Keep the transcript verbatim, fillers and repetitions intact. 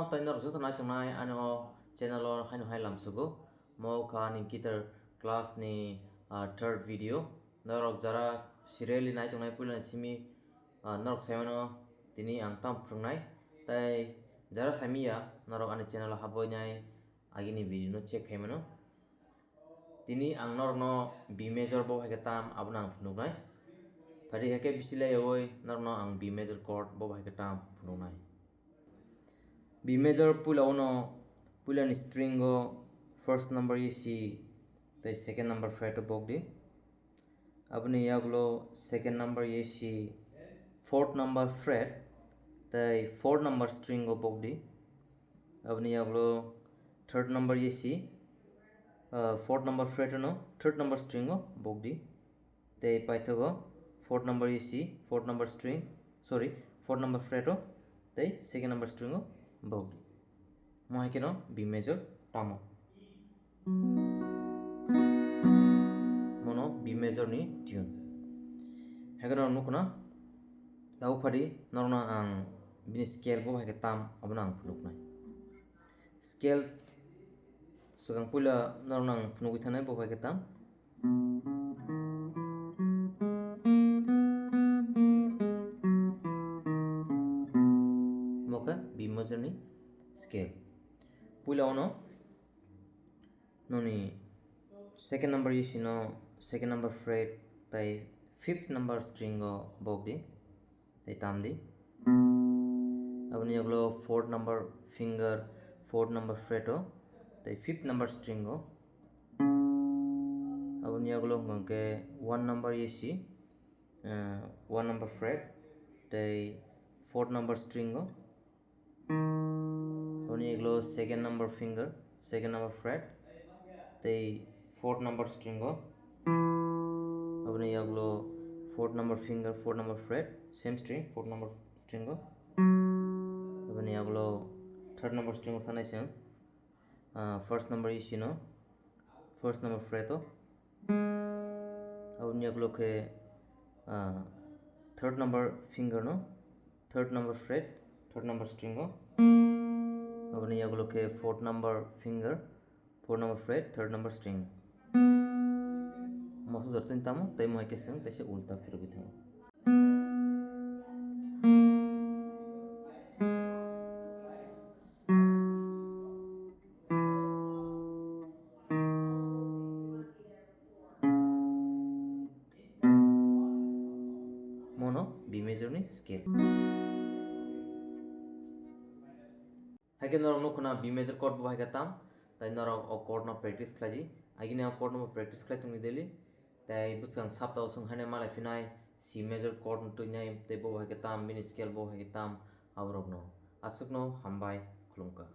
Tai norok joto nai tongnai ani o channel o haino hai lamsugo. Mo kha ani guitar class ni, ah, third video. Norok jara serially nai tongnai puila ni simi, ah, norok sai mano tini ang tam phwrwngnai. Tai jara saimanya norok ani channel o habwi nai agini video no check khai mano. Tini ang norokno B major bo hai khe tam abono ang phunuknai. Phari hai khe bisi laiwi norokno ang B major chord bo hai khe tam phunuknai. B major puila uno puila ni string o first number E C tei second number fret o bok di. Aboni yagulo second number E C fourth number fret tei fourth number string o bok di. Aboni yagulo third number E C, ah, fourth number fret no third number string o bok di. Tei paithago fourth number E C, fourth number string, sorry, fourth number fret o tei second number string o bok di. Mo hai kheno B major tamo. Mono B major ni tune. Hai kheno nukna. Tabo phadi norokno ang bini scale bo hai khe tam abono ang phunuknai. Scale swkang puila norokno ang phunugwi thanai bo hai khe tam. Mo khe B major ni scale. Puila ono noni second number E C no second number fret tei fifth number string o bok di. Tei tam di. Aboni yagulo fourth number finger, fourth number fret o, tei fifth number string o. Aboni yagulo hwnkha khe one number E C, eh, one number fret, tei fourth number string o. Aboni yagulo second number finger, second number fret, tei fourth number string o. Aboni yagulo fourth number finger, fourth number fret, same string, fourth number string o. Aboni yagulo third number string o thanai chwng, ah, first number E C no, first number fret o. Aboni yagulo khe, ah, third number finger no, third number fret, third number string o. Aboni yagulo khe fourth number finger, fourth number fret, third number string. Moso jortoni tamo, tei mo hai khe chwng teisa ulta phirogwi thango. Mono B major ni scale. Hai khe norok nukho na B major chord bo hai khe tam, tai norok o chord no practice khlai di. Agini o chord no practice khlai tongdi daily. Tai bwskang sapta o chwng haino malai phinai C major chord no twinai, tei bo hai khe tam, bini scale bo hai khe tam, aborok no. Aswk no hambai, khulumkha.